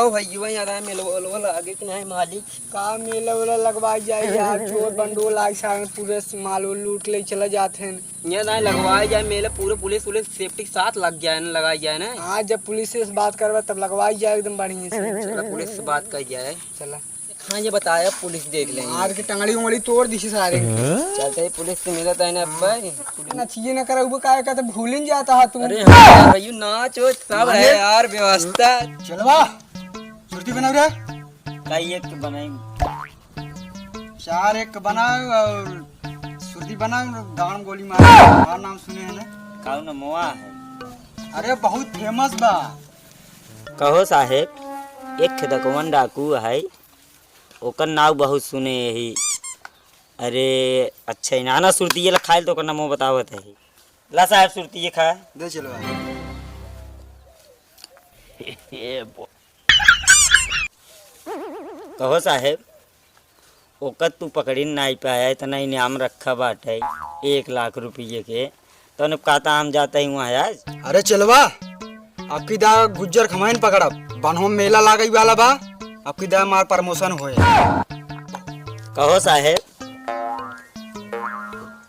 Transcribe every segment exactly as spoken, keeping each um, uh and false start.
ओ भैया, यहाँ रहा मेला वेला लागे कि नहीं मालिक? का मेला वेला लगवाई जाए यार, चोर बंडोल आए सारे पूरे माल उल लूट ले चला जात हैं। यहाँ ना लगवाई जाए मेला, पूरे पुलिस उलिस सेफ्टी के साथ लग जाए ना, लगाई जाए ना। हाँ, जब पुलिस से बात करवा तब लगवाई जाए एकदम बढ़िया से। चला पुलिस से बात कर जाए। चला। हाँ, ये बताया पुलिस देख लेंगे। मार के टंगड़ी उंगड़ी तोड़ दी सारे। चलते ही पुलिस से मिला था ना भाई। ना चीजें ना करा, वो काहे का तो भूल ही जाता है तू। अरे हाँ यार, भाई नाच हो सब है यार व्यवस्था। चलवा। सुरती बनाओ रे। का एक तो बनाई। चार एक बनाओ और सुरती बनाओ, गाँव गोली मार। हमार नाम सुने हैं ना? काऊ ना मोआ है। अरे बहुत फेमस बा। कहो साहेब, एक ठे दकवन डाकू है, ओकर नाव बहुत सुने यही। अरे अच्छा, इनाना सुरती ये ला खाइल तो ओकर नामो बतावत है। ला साहेब सुरती ये खा। दे चलवा। कहो साहेब, ओकर तू पकड़ी नाई पाया, इतना इनाम रखा बाटे एक लाख रुपये के, तो अब कहता हम जाते ही वहाँ आज। अरे चलवा, अब की दा गुज्जर खमाइन पकड़ब, बनहो मेला लागई वाला बा, अब की दा हमार प्रमोशन होए। कहो साहेब,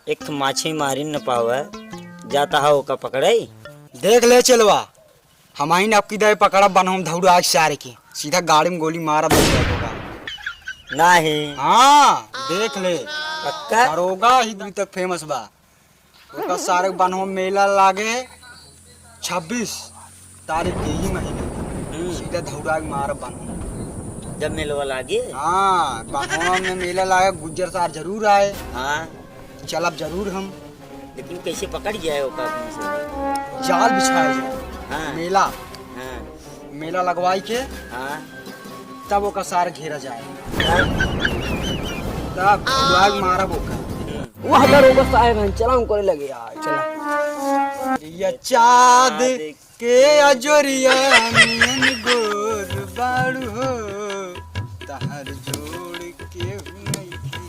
एक माछी मारी न पावे, जाता है ओका पकड़े। देख ले चलवा, हम आइन अब की दा पकड़ब, बनहो हम धौड़ा आज सारे के, सीधा गाड़ी में गोली मारब, देख ले ओका। नहीं। हाँ, देख ले। पक्का? दरोगा ही दूर तक फेमस बा। ओका सारे बनहो मेला लागे छब्बीस तारीख के ही महीने। हम्म। सीधा धौड़ा के मारब बनहो। जब मेलवा लागे? हाँ, बनहो में मेला लागे, गुज्जर सार जरूर आए। हाँ। चलब जरूर हम। लेकिन कैसे पकड़ जाए ओका तुमसे? जाल बिछाया जाए। हाँ। मेला। हाँ। मेला लगवाई के हाँ। तब ओका सार घेरा जाए। हाँ। तब धौड़ा के मारब ओका। वाह, दरोगा साहब, हम चला, हम करे लगे यार, चला। ये चाँद के अजोरिया नियन गोर बाड़ू हो, तहर जोड़ केहू नइखे,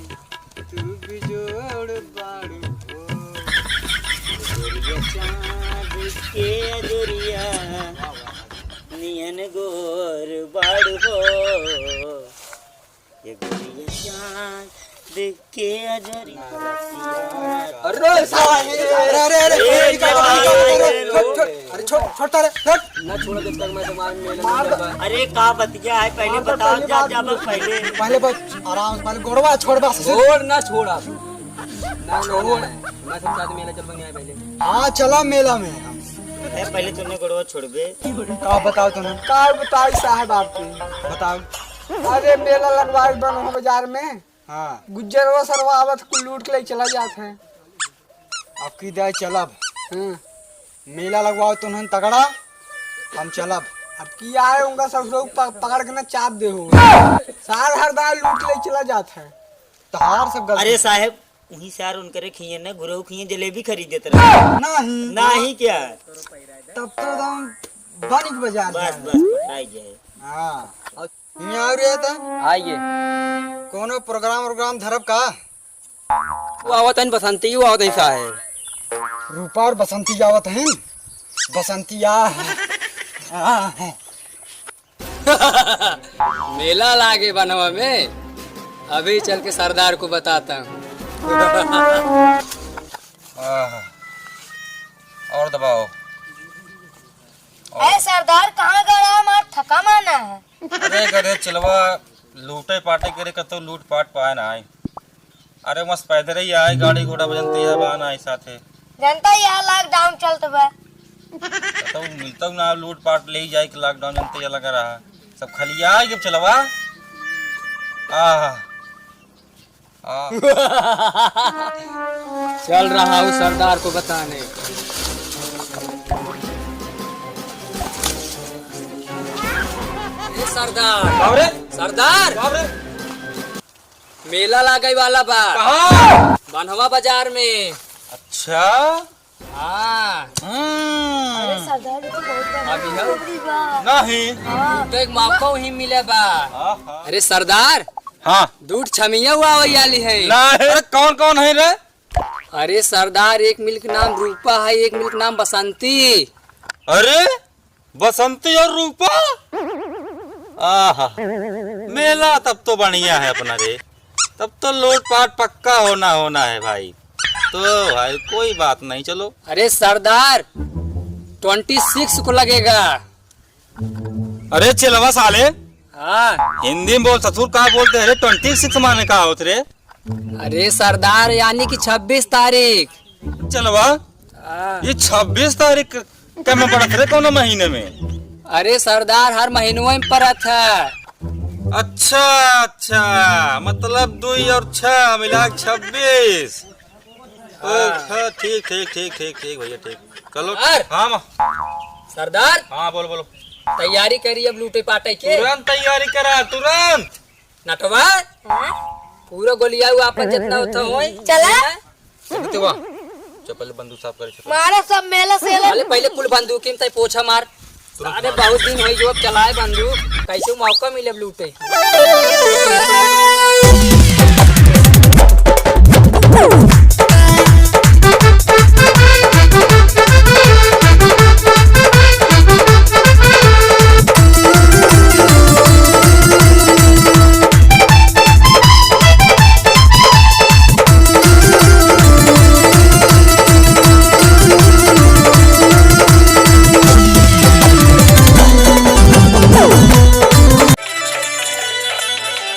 तू बिजोड़ बाड़ू हो। अजोरिया चाँद के अजोरिया नियन गोर बाड़ू हो। ये गोरिया चाँद के अजोरिया। अरे साहब, अरे, अरे, अरे, ए, अरे, क्या बात है? अरे, छोड़, छोड़, अरे, छोड़, छोड़ता रे, छोड़। ना छोड़ा जब तक मैं तुम्हारे मेले में मार दो। अरे, का बतिया है, पहले मार दो, बताओ, पहले जा, बात जा, सुनो। बस पहले। पहले बस आराम से, पहले गोड़वा छोड़बा से। छोड़ ना, छोड़ आप। ना, ना, ना, छोड़। ना। मैं सब साथ मेला चल बन आए पहले। हाँ, चला मेला में हम। ए, पहले तूने गोड़वा छोड़बे। का बताओ तूने? का बताई साहब आपके? बताओ। अरे, मेला लगवाए बनहो बाजार में। हाँ। गुज्जरवा सरवा आवत, कुल लूट के ले चला जात है। अब की दाई चलब। हाँ। मेला लगवाओ तुनहन तगड़ा, हम चलब। अब की आए उनका ससुरो प-, पकड़ के ना चाप दे हो। सार हर दाई लूट ले चला जात है। तहार सब गलती। अरे साहेब, उहीं सार उनकरे खिए ना, गुरहु खिए जलेबी खरीदत रहे। नहीं। नहीं क्या? तब तो एकदम बनिक बाजार बस, जाए। बस, पकड़ाई जाए। हाँ। हियाँ और ये था? आइए। कोनो प्रोग्राम वोग्राम धरब का? वो आवत हन बसंती, वो आवत हन साहेब। रूपा और बसंती आवत हन। बसंती आ है। आ है। मेला लागे बनवा में, अभी चल के सरदार को बताता हूँ। आह, और दबाओ। अरे सरदार, कहाँ गड़ा? हमार थका माना है। अरे गधे चलवा, लूटे पाटे करे कतौ लूट पाट पाए ना आई। अरे मस्त पैदल ही आए, गाड़ी घोड़ा बजनते या बा ना आई साथे। जनता यह लॉकडाउन चलत बा। कतौ मिलतौ ना लूट पाट ले जाए के लॉकडाउन जनते या लगा रहा। सब खलिया आई जब चलवा। आह। हाँ। चल रहा हूँ सरदार को बताने। ए सरदार। बाप रे। सरदार। बाप रे। मेला लागे वाला बा। कहाँ? बनवा बाजार में। अच्छा। हाँ। हम्म। अरे सरदार, ये तो बहुत बड़ा अभी है। खबरी बा। नहीं। हाँ। तो एक मौका ही मिले बा। हाँ, हाँ। अरे सरदार। हाँ। दूठ छमिया हुआ वही आली है। नहीं। अरे कौन कौन है रे? अरे सरदार, एक मिल के नाम रूपा है, एक मिल के नाम बसंती। अरे बसंती और रूपा? आहा, मेला तब तो बढ़िया है अपना रे, तब तो लूटपाट पक्का होना, होना है भाई। तो भाई कोई बात नहीं, चलो। अरे सरदार, ट्वेंटी सिक्स को लगेगा। अरे चिलवा साले, हाँ। हिंदी में बोल ससुर, का बोलते हैं रे? ट्वेंटी सिक्स माने का होत रे? अरे सरदार, यानी कि छब्बीस तारीख। चिलवा, हाँ। ये छब्बीस तारीख के में पड़त रे, कौन महीने में? अरे सरदार, हर महीनों में पड़त है। अच्छा, अच्छा, मतलब दुई और छह मिला के छब्बीस। हाँ। अच्छा, ठीक, ठीक, ठीक, ठीक, ठीक भैया, ठीक। चलो, सरदार। हाँ, माँ। सरदार। हाँ, बोलो, बोलो। तैयारी करी अब लूटे पाटे के। तुरंत तैयारी करा, तुरंत। नटवा। हाँ? पूरा गोलिया हुआ आपन जितना होता होई। चला। हाँ? चलते बा। चल, पहले बंदूक साफ करे, चल। मारे सब मेला सेला। पहले, पहले कुल बंदूकी में तै पोछा मार। तुरंत अरे मार। बहुत दिन होई जो अब चलाए बंदूक, कैसे मौका मिले अब लूटे।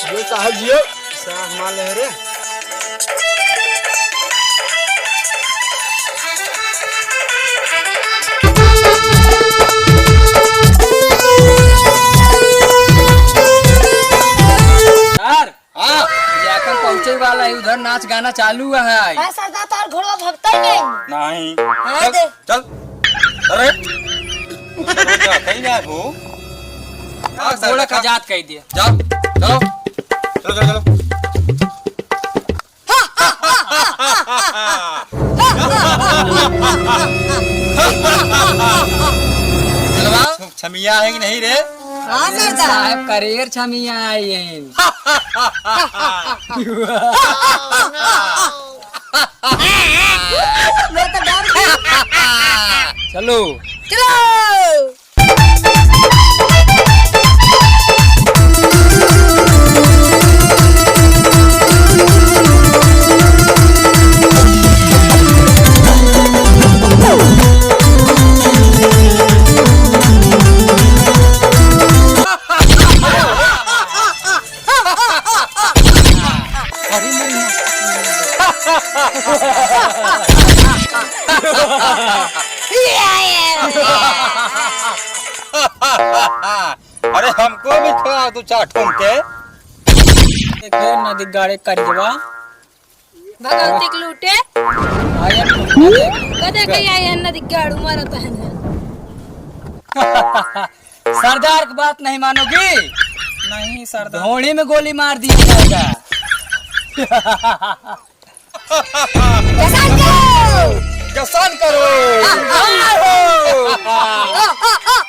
जियो साहब, जियो। साहब, माल है रे। यार, हाँ। इलाका में पहुँचे वाला है, उधर नाच गाना चालू है। हाँ, सरदार, तार घोड़वा भगता ही नहीं। नहीं। हाँ, चल, दे। चल। अरे। चलो, जा, कहीं जाए वो? हाँ, घोड़ा का जात कह दिया। जा, चलो। चलो, चलो, चलो। चलवा, छमिया है कि नहीं रे? हाँ, सरदार। साहब, करेर छमिया है ये। मैं तो डर गई। चलो। चलो। अरे हमको भी खिला दो चार ठुमके। एक है नदी गाड़े करियवा। भगवती के लूटे। आयन नदी। कदे कही आयन नदी गाड़ू मारत है ना। सरदार की बात नहीं मानोगी? नहीं सरदार। घोड़ी में गोली मार दिया जाएगा। जसान करो। जसान करो।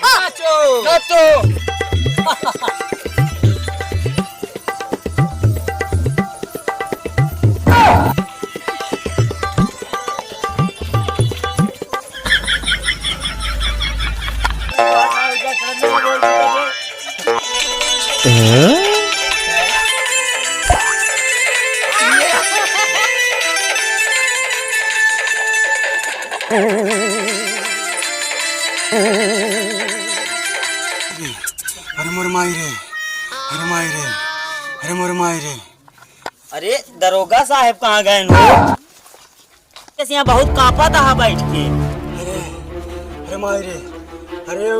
नाचो। नाचो। अरे मोर माई रे, अरे माई रे, अरे मोर माई रे। अरे दरोगा साहेब कहाँ गए हो? कैसे यहाँ बहुत कांपत हा बैठ के। अरे, अरे माई रे, अरे ओ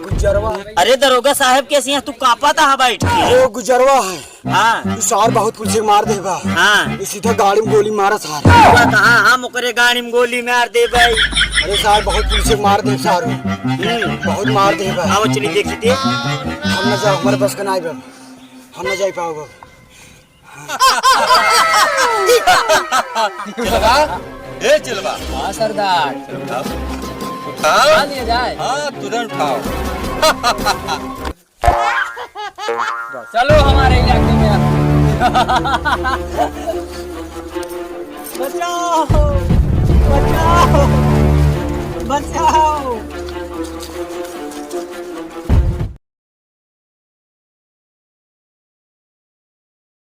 गुजरवा। अरे दरोगा साहेब कैसे यहाँ तू कांपत हा बैठ के? अरे ओ गुजरवा है। हाँ। तू सार बहुत पुलिस के मार देबा। हाँ। ये सीधा गाड़ी में गोली मारा सार। हुआ कहाँ हम ओकरे गाड़ी में गोली मार देबे। अरे सार बहुत पुलिस के मार दे सार। हम्म। बहुत मार देबा। आओ चली देखी दे। हम न जाओ, हमारे बस का नाई बा। हम न जाई पाओ बा। चिलवा, ए चिलवा। हाँ सरदार। उठाओ। उठाओ। उठा लिया जाए। हाँ, तुरंत उठाओ। चलो हमारे इलाके में। बचाओ, बचाओ, बचाओ।